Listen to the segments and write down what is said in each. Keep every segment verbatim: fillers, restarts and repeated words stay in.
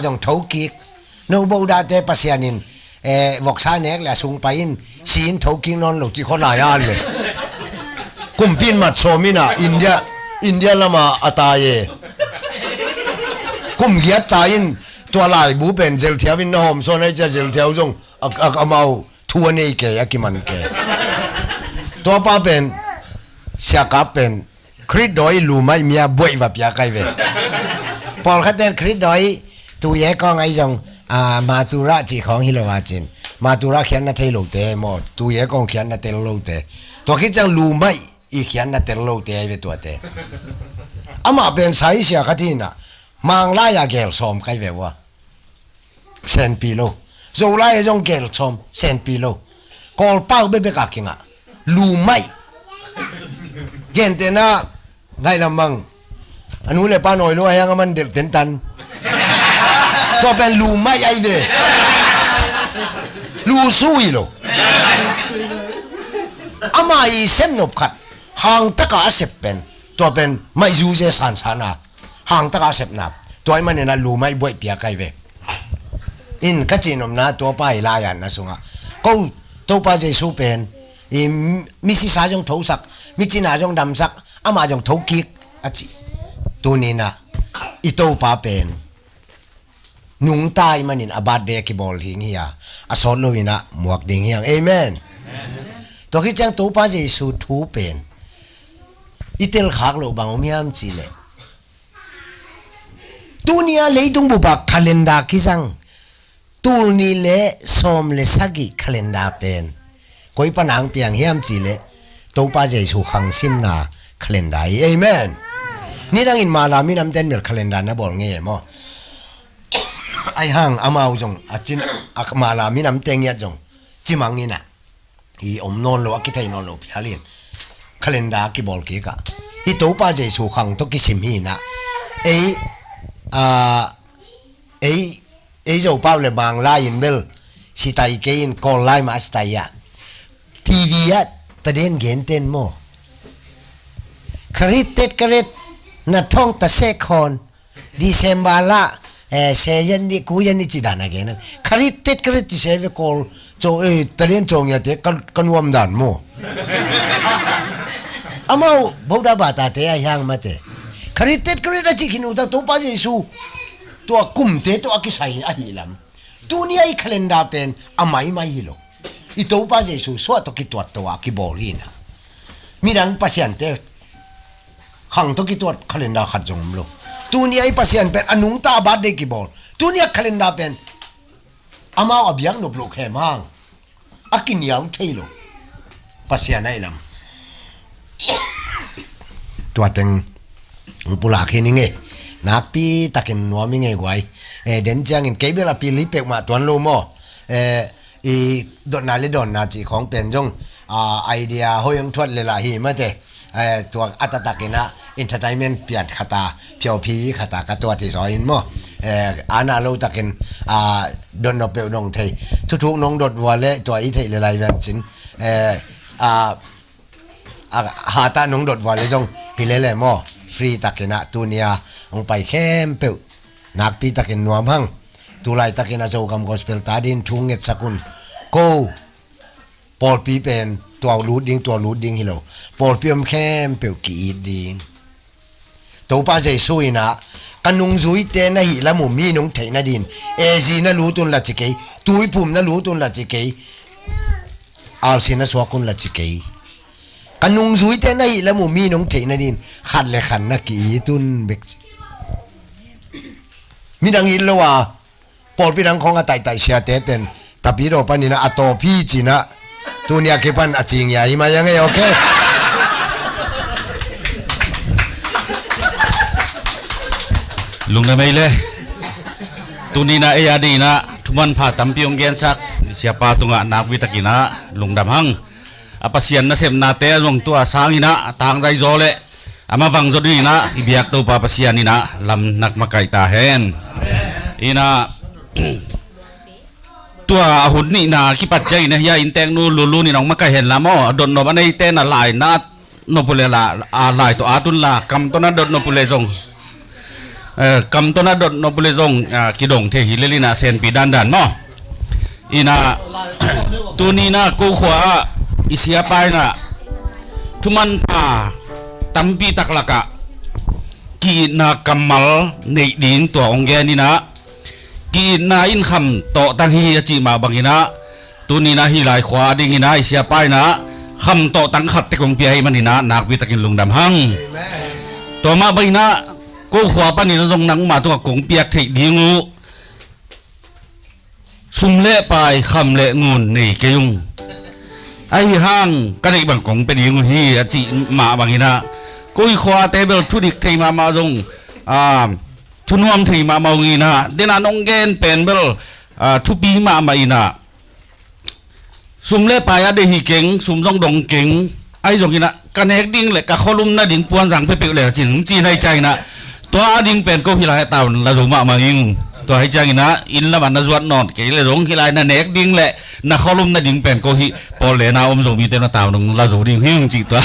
zong thokik. No Bodahte Pasian in, eh, voksa nek le a sung pai in, si in thokik nawn lo ci khuanai a le. Kumpi in mat sawm in ah India, India lama a tai e. Kum giat tai in tua laibu pen zelthiau in na hawm sawn ai cia zelthiau zong a, a, amau thu a nei kei a kiman kei. Tuapa pen siakap pen Khrist dawi lu maih mi a buaih va pia kai ve. Pawlkhat ten Khrist dawi tuye kawng ai zong, ah, matura cih khawng hi lo a cin. Matura khiatna thei lote maw, tuye kawng khiatna tel lote. Tua khit ciang lu maih i khiatna tel lote ai ve tuate. Amah pen saisia khat hi in ah Manglai a gel sawm kai ve ua. Senpi lo. Zolai a zong gel sawm senpi lo. Kawlpau bekbek a kingah. Lu maih. Gentehna ngaih lam mang. A nu le pa nawi lo a hiang a man delh tentan. Tua pen lu maih ai ve. Lu sui lo. Ama i sem nop khat hangtaka a sep pen tua pen maih zu ze sansan a hangtaka a sepna. Tua i manin a lu maih buaih pia kai ve. In ka cihnopna tuapa i lai-an na sungah ko Topa Jesu pen i misisa zong thosak, micina zong damsak, ama zong thokik a ci. Tuninah i Topa pen nungta i manin a birthday a kibawl ding hi a, a sawt loinah muak ding hiang. Amen. Tua khit ciang Topa Jesu thu pen i telkhak loh bang om hiam cihleh, tunia leitung bupa calendar kizang tul nih le sawm le sagih calendar pen koi panang piang hiam cihleh Topa Jesu khangsimna calendar hi. Amen. Nidangin mala minamten mel calendar na bawl ngei e maw? Ai hang amau zong a cin a mala minamte ngiat zong cimang inah i om nawn lo, a kithei nawn lo phialin calendar a kibawl kikah hi. Topa Jesu khang tawh kisim hi inah ei, a, ei, ei Zopau le Manglai in bel sitai kei in Kawl lai mah a sitai ah TV ah taden genten maw? Kharit tet karet na thawng ta sek khawn December lah, eh, se yan ni ku yan ni ci dan a gen. Kharit tet kharit ci se ve Kawl co, eh, talen co ngiate ka, ka nuam dan maw? Amau Boda bata te a hiang mate. Kharit tet kharit a ci khin uh ta Topa Jesu tua kumte tua kisai ahi lam. Tunia i calendar pen a maimai hi lo. I Topa Jesu suah tawh kituat tawh a kibawl hi na. Midang pasiante khang tawh kituat calendar khat zong om lo. Tunia i Pasian pen a nungta birthday kibawl. Tunia calendar pen amau a biak nop loh khem hang a kiniau thei lo. Pasian a i lam tua teng pulak hi ning e. Nakpi takin nuam ing e guai. Eh, den ciangin kei bel a pil hi peuhmah tuan lo maw? Eh, i dotna le dawnna cih khawng pen zong, ah, idea hoi hong thuat le lah hi mate. Eh, tua a taktakin ah entertainment piat khata phiauphi khata ka tuat hi zaw in maw? Eh, ana lo takin, ah, dotna peuh nong thei. Thuthuk nong dot vua le tua i theih le lai ven cin. Eh, ah, a hatah nong dot vua le zong hi lele maw? Free takin ah tunia hong pai khempeuh nakpi takin nuam hang. Tulai takin a Zogam Gospel ta din thu ngetsak un. Ko pawlpi pen tua lut ding, tua lut ding hi lo. Pawlpi om khempeuh ki-it ding. Topa Jesu in ah ka nungzuite na hih lam uh mi nong theih nadin A Z na lut un la ci kei, tuiphum na lut un la ci kei, alsi na suak un la ci kei. Ka nungzuite na hih lam uh mi nong theih nadin khat le khat na ki-it un bek ci. Midang it lo a pawlpi dang khawng a taihtaih siate pen Tapidaw panin ah a tawp hi cinah tunia kipan a cingia hi mai a ngei, okay? Lungdam ei le. Tuninah ei a dinah thuman pha tampi hong gensak siapa tungah nakpi takinah lungdam hang. A Pasian nasepnate a zong tua sanginah a tangzai zaw le a mavang zaw dinginah i biak Topa Pasian inah lam nak makaih ta hen. Inah tua a hun nihna kipat cianginah hia innteknu lulun inah hong makaih hen lam aw, a dotnop a neite na lai na at nop uh le la, a lai tawh at un la, kam tawh na dot nop uh le zong Eh, kam tawh na dot nop uh leh zong, ah, kidong thei hi lel in ah, senpi dandan maw. In ah, tuni in ah ko khua ah i siapa in ah thumanpha tampi tak lakah ki-itna kammal neih ding tua hong gen in ah, ki-itna in kham tawhtang hi a cih mah bangin ah, tuni in ah hih lai khua a dingin ah i siapa in ah kham tawhtang khat tek hong pia ahih manin ah nakpi takin lungdam hang. Tua mah bangin ah ko khua panin ah zong nangmah tungah kong piak theih ding uh sum le pai, kham le ngun nei kei ung. Ahi hang ka neih bang kong pia ding uh hi a cih mah bangin ah, ko i khuate bel thudik thei mahmah zong, ah, thunuam thei mahmah ung in ah, den a nong gen pen bel, ah, thupi mahmah in ah, sum le pai a deih hi keng, sum zong dong keng. Ahi zongin ah ka nek ding le ka khualum nading puanzang peuhpeuh le cin, ci nai ciangin ah, tua a ding pen ko hih lai a tau la zo mahmah ing. Tua hi ciangin ah inn lamah na zuat nawn kei le zong hih lai na nek ding le na khualum nading pen ko hih pawl le na om Zomite na tau nong la zo ding hi ung cih tua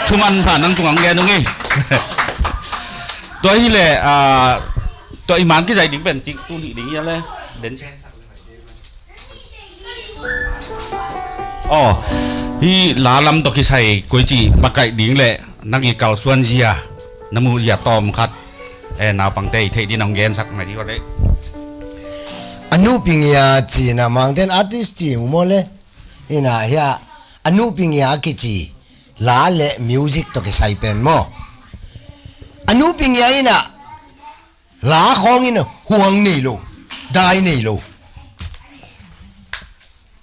thumanpha nang tungah hong gen ung hi. Tua hi le, ah, tua i man kizaih ding pen cih tu nih ding hi a le den. Aw, hih la lam tawh kisai koici makaih ding le nang i kalsuan zia, na muh zia tawm khat, eh, naupangte i theih din hong gensak mai hi kawt ei. A nupi ngia ci-in ah Mangten artist ci uh maw le? In ah hia a nupi ngia a kici la le music tawh kisai pen maw? A nupi ngia in ah la khawng in huang nei lo, dai nei lo.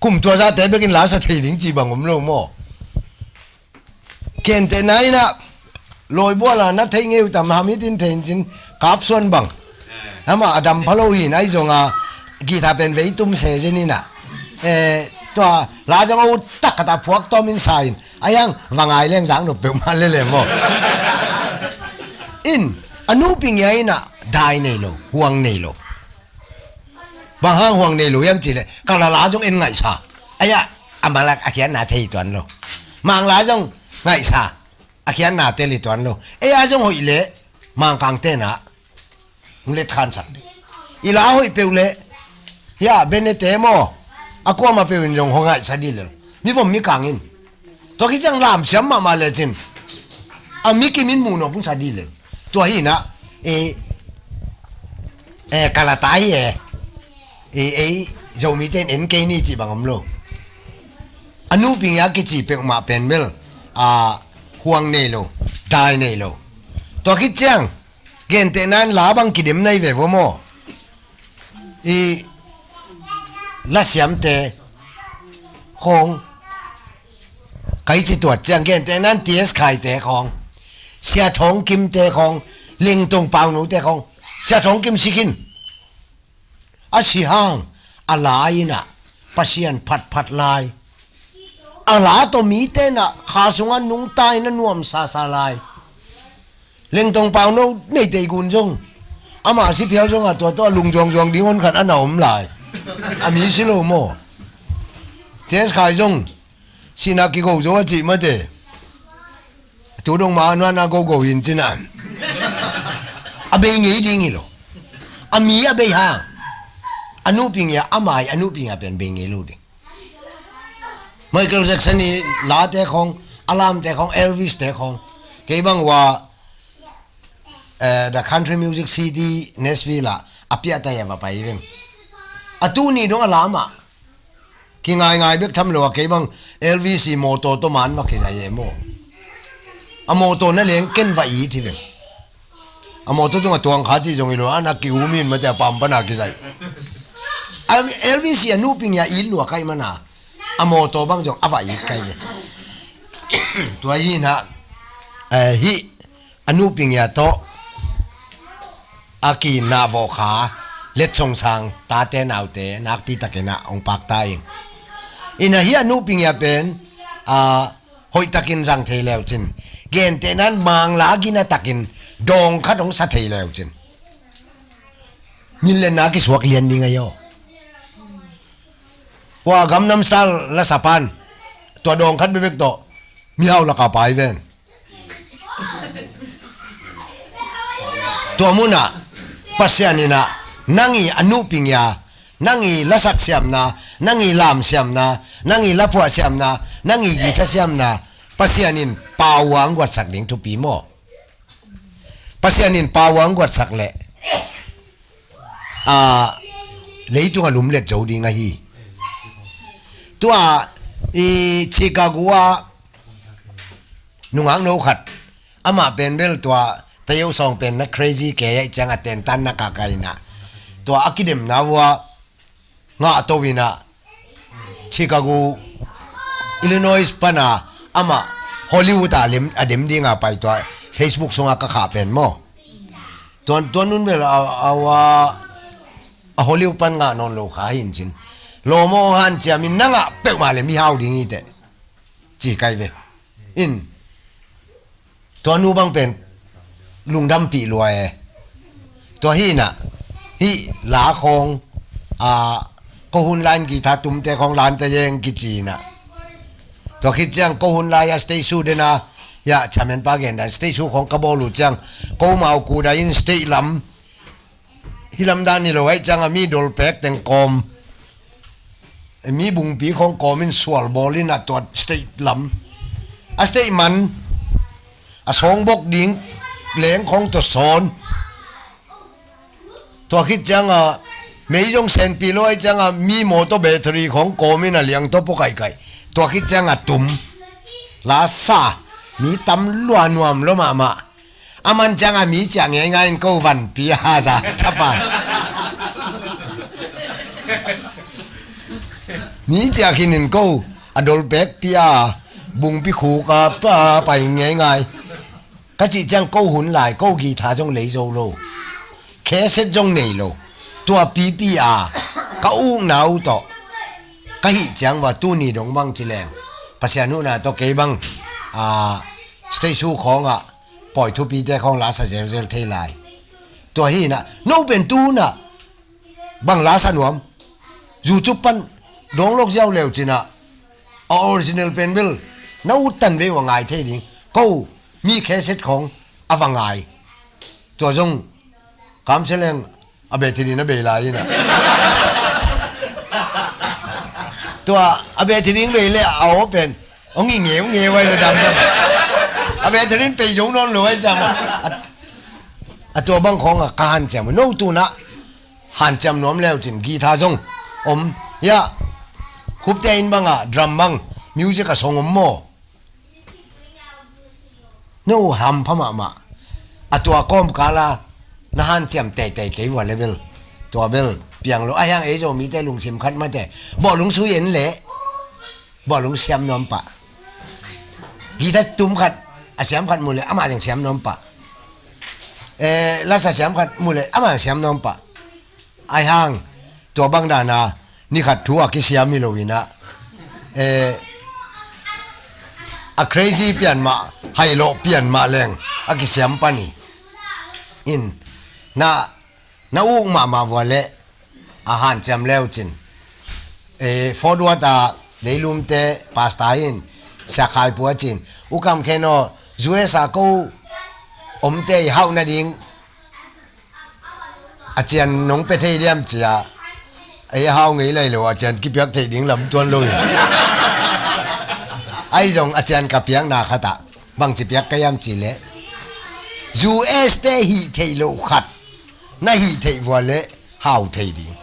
Kum tua zate bekin la sa thei ding ci bang om lo maw? Kentehna in ah lawibual a na thei ngei uh tam, Hamit in thei in cin, Kapsuan bang. Amah a dam pha lo hi in ahi zong a guitar pen vei tum se zen in ah, eh, tua la zong a ut tak khat a phuak tawm in sa in, a hiang va ngai leng zak nop peuhmah lele maw? In a nupi ngia in ah dai nei lo, huang nei lo. Bang hang huang nei lo hiam cih leh ka la la zong en ngaihsa. Ahi ah a malak a khiatna thei tuan lo. Mang la zong ngaihsa, a khiatna tel hi tuan lo. Ei a zong hoih leh Mangkang ten ah hong letkhansak ding. I la hoih peuh leh hia Benete maw, a kuamah peuh in zong hong ngaihsa dih lel. Mi vom mi kang in. Tua khit ciang lamsiam mahmah lecin a mi kim in muh nop hong sa dih lel. Tua hi in ah, eh, eh, ka la ta hi e. Eh, ei Zomite in en kei ni cih bang om lo. A nupi ngia kici peuhmah pen bel, ah, huang nei lo, dai nei lo. Tua khit ciang gentehna in la bang kidem nai ve vo maw? I lasiamte khawng, ka i ci tuat ciang gentehna in T S Khaite khawng, Sia Thawng Kimte khawng, Lengtong Paunote khawng, Sia Thawng Kim si khin. A si hang a la in ah Pasian phatphat lai. A la tawh mite in ah kha sungah nungta in a nuamsasa lai. Lengtong Pauno Meitei gun zong, amah si phial zong a tua tawh a lungzuangzuang ding hon khat a na om lai. A mi si lo maw? T S Khai zong sihna kigo zo a cih mate. Tu dong ma nuan a gogo hin cin a, a bei ngei ding hi lo. A mi a bei hang a nupi ngia, a mai a nupi ngia pen bei ngei lo ding. Michael Jackson i late khawng, a lamte khawng, Elvis te khawng, kei bang ua, eh, The Country Music C D Nashville ah a piahtai a va pai veng. A tuni dong a lamah kingaingai bek tham lo a, kei bang Elvis i mawtaw tawh man va kizai e maw? A mawtaw na leng ken va it hi veng. A mawtaw tungah tuang kha cih zong hi lo, a na ki-um in mate a pam pana kizai. A Elvis i a nupi ngia it lua kai mana, a mawtaw bang zong a va it kai ve. Tua hi na, eh, hih a nupi ngia tawh a kinah vawh kha letsong sang tate naute nakpi takin ah hong pakta ing. Ina hih a nupi ngia pen, a, hoihtakin zang thei leucin, gentehnan mangla gina takin dawng khat hong sa thei leucin, min lenna kisuak lian ding ahi aw. Ua Gangnam Style la sapan tua dawng khat bebek tawh mihau laka pai ven. Tua munah Pasian inah nang i a nuhping ia, nang i lasak siamna, nang i lam siamna, nang i laphuah siamna, nang i githa siamna, Pasian in pau ang guatsak ding thupi maw? Pasian in pau ang guatsak leh, a, leitung a lumlet zo ding ahi. Tua i Chicago a nungak no khat, amah pen bel tua tayo sawng pen na crazy ke aih ciang a tentan na kakaina. Tua a kidemna vua ngah to inah Chicago, Illinois pana amah Hollywood a lem, a dem dinga pai tua Facebook sunga ka khah pen maw? Tuan, tuan nun bel a, a, a, a Hollywood pan ngah nawn lo kha hin cin. Lawmaw hanciam in na ngah peuhmah le mihau ding hi teh. Ci kai ve. In. Tua nu bang pen lungdampih lua e. Tua hi inah, hih la khawng, a, ko hun lai in githa tumte khawng lante yeng kici inah. Tua khit ciang ko hun lai a stage show dena, ya, chairman pa gen dan stage show khawng ka bawl uh ciang, ko mau kuda in stage lam, hi lam dan ni lo aih ciang a mi dolpek teng kawm, mi bungpi khawng kawm in sual bawl in a tuat stage lam. A stage man, a sawng bok ding leng khawng tua sawn. Tua khit ciang a mei zong senpi lo aih ciang a mi mawtaw battery khawng kawm in a liang tua pua kaikai. Tua khit ciang a tum. La sa, mi tam lua nuam lo mahmah. A man ciang a mi ciah ngeingai in ko van pia za tapa. Mi ciah khin in ko a dolpek pia bungpi khuk a pa pai ngeingai. Ka cih ciang ko hun lai ko githa zong lei zo lo. Kheset zong nei lo. Tua pipi a ka ukna uh tawh ka hih ciang va tuni dong bang ci leng Pasian huhna tawh kei bang, a, stage show khawngah pawi thupite khawng la sa zelzel thei lai. Tua hi inah no pen tu hunah bang la sa nuam? YouTube pan download ziau leu cinah a original pen bel na uttan vei uh a ngai thei ding. Ko mi kheset khawng a va ngai. Tua zong kamseleng a beh thiding a bei lai inah. Tua a beh thiding bei le a aw pen hong i ngeu ngeu ai le damdam. A beh thiding pei zo nawn lo ai ciam a, a tua bang khawngah ka hanciam uh. No tunah hanciam nuam leu cin githa zong om. Ya, khupte in bangah drum bang music a song om maw? No hampha mahmah. A tua kawmkala na hanciam teitei kei vua le bel tua bel piang lo. A hiang ei Zomite lungsim khat mate bawh lung sui en leh bawh lung siam nuam pah. Githa tum khat a siam khat mu leh amah zong siam nuam pah. Eh, lasa siam khat mu leh amah zong siam nuam pah. Ai hang, tua bang dana ni khat thu a kisiam hi lo inah, eh, a crazy pian mah, hailawh pian mah leng a kisiam pan hi. In, na, na uk mahmah vua le a hanciam leu cin. Eh, Fort Worth a leilumte pastor in Sia Khai Pua cin, U Kam Khen aw, U S a ko omte i hauh nading a cian nong pe thei diam cia, ei a hau ngei lai lo, a cian kipiak theih ding lam tuan lo hi. Ai zong a cian ka piakna khatah bangci piak ka hiam ci leh U S te hih theih loh khat na hih theih vua leh hau thei ding.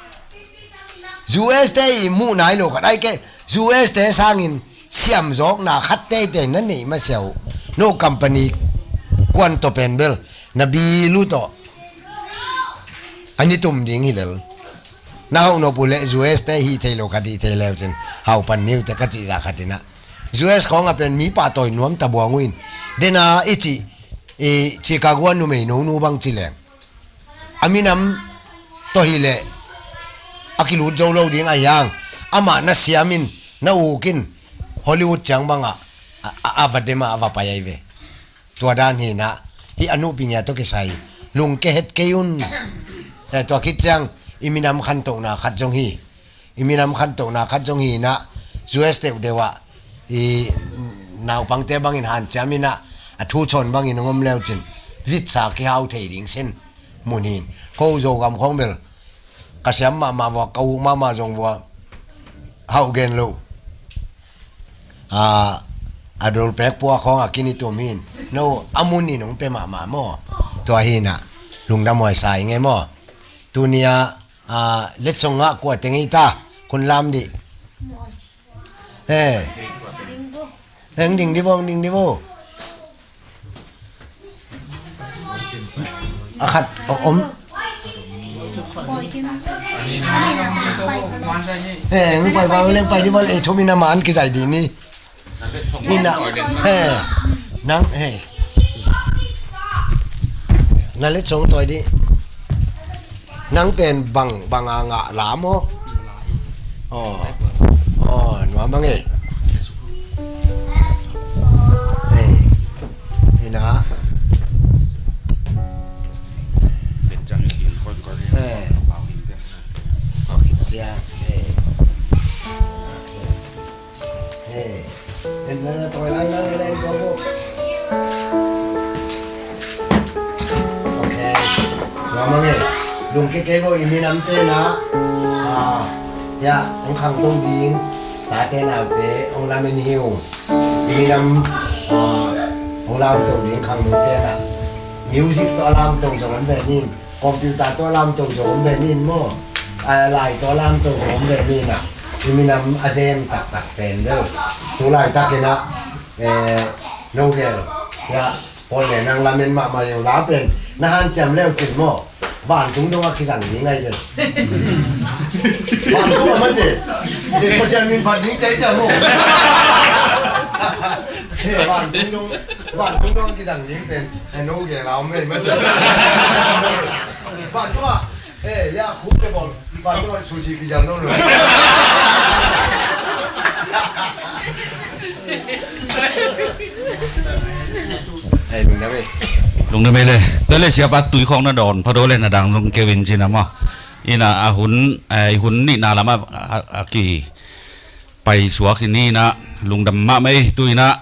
U S te i muh nai lo khat ai ke, U S te sangin siamzawkna khat teitei na neih masiah uh. No company kuan tawh pen bel na bilu tawh a ni tum ding hi lel. Na hauh nop uh leh U S te hih thei lo khat hih thei leu cin hau pan niu te ka cih zah khat inah. U S khawngah pen mi pahtawi nuam ta buang uh in dena i cih i Chicago a numei nonu bang ci leng a minam tawh hileh a kilut zo lo ding a hiang, amah na siamin na ukin Hollywood ciang bangah a, a, a va dem a, a va pai ai ve. Tua dan hinah hih a nuhping ia tawh kisai lungke het kei un. Eh, tua khit ciang i minam khantohna khat zong hi. I minam khantohna khat zong hinah U S deuhdeuh ah i naupangte bangin hanciam inah a thu chawn bangin hong om leu cin vitsa kihau thei ding sin. Mun hin ko Zogam khawng bel ka siam mahmah vua, ka uk mahmah zong vua, hauh gen lo. A, a dolpek pua khawng a kinitum hin no a mun in hong pia mahmah maw? Tua hinah lungdam huai sa i ngei maw? Tunia, a, letsong ngah kua teng i ta khun lam dih. He. Heng ding di vo, heng ding di vo. A khat a om. Heng pai val leng pai di val e thum ina man kizai di ni. Ina, he. Nang, he. Na letsong toi di. Nang pen bang, bang a ngah lam aw. Aw. Aw, nuam a ngei. Hei. Ina. Hei. Aw, khit sia. Hei. Hei. En na na toi lai na na len ko bo. Ok. Lua mange. Lungke ke bo i minam te na. Ah, ya, ong khang to ding. Ta te na te ong lam in hiu. I minam, ah, ong lam to ding khang to te na. Music to lam to zong an ve nin. Computer tawh lamto zong om ve nin maw? A, lai tawh lamto zong om ve nin ah, i minam a zem taktak pen deuh. Tu laitakin ah, eh, no gel, ya, Paul le nang lamen mahmah zong la pen na hanciam leu cin maw? Vantung dong a kizang ding ai pen. Vantung a mate. Eh, Pasian min phat ding cai cia maw? Eh, vantung dong, vantung dong a kizang ding pen. Ai, no gel a om ve mate. Vantung a, eh, ya, khuk te bol. Vantung a sushi kizang no lo. Ai, lungdam e. Lungdam e le. Tua le siapa tui khawng na dawn pha dawn le na dang zong keu in cin a maw? Ina a hun, eh, hun nihna lam a, a, a kipai suak in ina lungdam mahmah e. Tu ina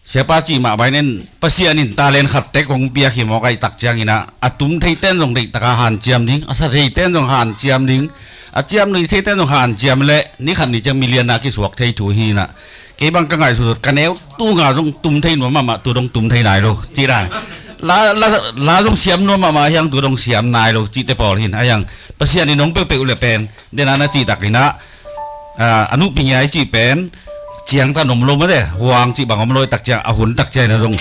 siapa cih mah bai nen Pasian in talent khat tek hong piak hi mawk ahih tak ciangin ah, a tum thei ten zong deih taka hanciam ding, a sa thei ten zong hanciam ding, a ciam nui thei ten zong hanciam leh ni khat ni ciang million a kisuak thei thu hi inah. Kei bang ka ngaihsutsut ka neu tung a zong tum thei nuam mahmah, tu dong tum thei nai lo cih dan. La, la, la zong siam nuam mahmah hiang, tu dong siam nai lo cihte pawl hin a hiang Pasian in hong peuhpeuh le pen dena na cih tak inah, ah, a nuhpi ngiai cih pen ciangtan om lo mate, huang cih bang om lo, tak ciang a hun tak ciang inah zong,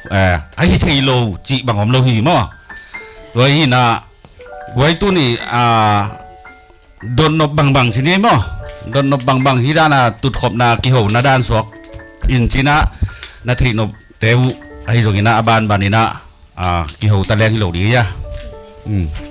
eh, a hi thei lo cih bang om lo hi maw? Tua hi inah guai tuni, ah, dotnop bangbang ci ni maw? Dotnop bangbang hi dana tutkhopna kihona dan suak in cinah na theihnop te uh ahi zong inah a banban inah, ah, kiho ta leng hi lo ding hi a. Hmm.